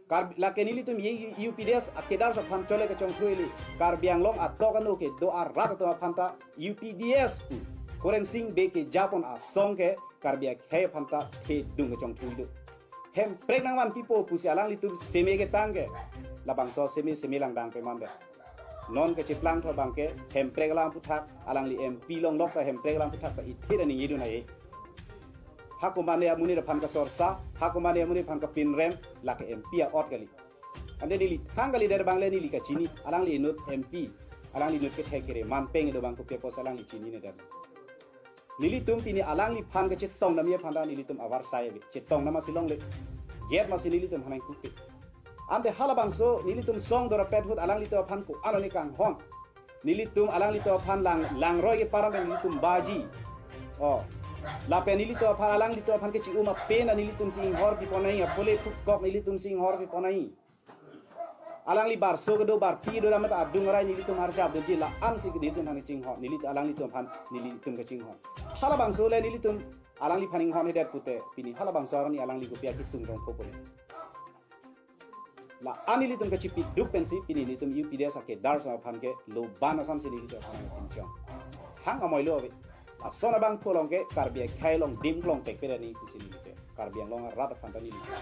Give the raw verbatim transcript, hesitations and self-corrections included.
Kar lake nelitum ye U P D S akedar aphan chole kechongthu ili. Karbi Anglong atok ano kedo arat atum aphan ta U P D S pu Khorensing Bey kejapon asong ke Karbi akhei aphan ta thedung kechongthu do. Hemprek nangvanpipo pusi alanglitum seme ketang ke, labangso seme seme langdang pe mande. Non kecheplang tho abangke Hemprek alam aphuthak, alangli M P longlok ta Hemprek alam aphuthak ta ithe ra ningje dun ai. Hakomatne amonit aphan kasorsa, hakomatne amonit aphan kapinrem, lake M P a-ot kali. Ante neli thang kalidet abang le neli kachini, alangli inut M P, alangli inut kethek kere, manpeng do abang kopi apotsi alangli chininedet. Nelitum pini alangliphan kachetong damji aphan ta nelitum avarsai ave. Chetong dam masi longle. Gate masi nelitum hanang kupe. Ante halabangso nelitum song dorapet ahut alanglitum aphan ko-an ane kanghon. Nelitum alanglitum aphan lang, langroi keparam pen nelitum baji. Oh. Lapen nelitum aphan alanglitum aphan kechingum apen nelitum si inghor piponai, apole phukkok nelitum si inghor piponai. Alangli barso kedo barpi kedo damat adung arai nelitum arjap doji la-an si nelitum aphan kachinghon, nelitum alanglitum aphan nelitum kachinghon. Halabangso le nelitum alangliphan inghonhedet pute, pini halabangso arni alangli kopi akisung rong popole. La-an nelitum kachipiduk pensi pini nelitum U P D S akedar aphan ke loban asam si nelitum aphan pinchong. Hang amoilo ave. Lason abangphu along ke Karbi akhei along dim klong pek pera ni pusi nelitum. Karbi Anglong arat aphan ta nelitum.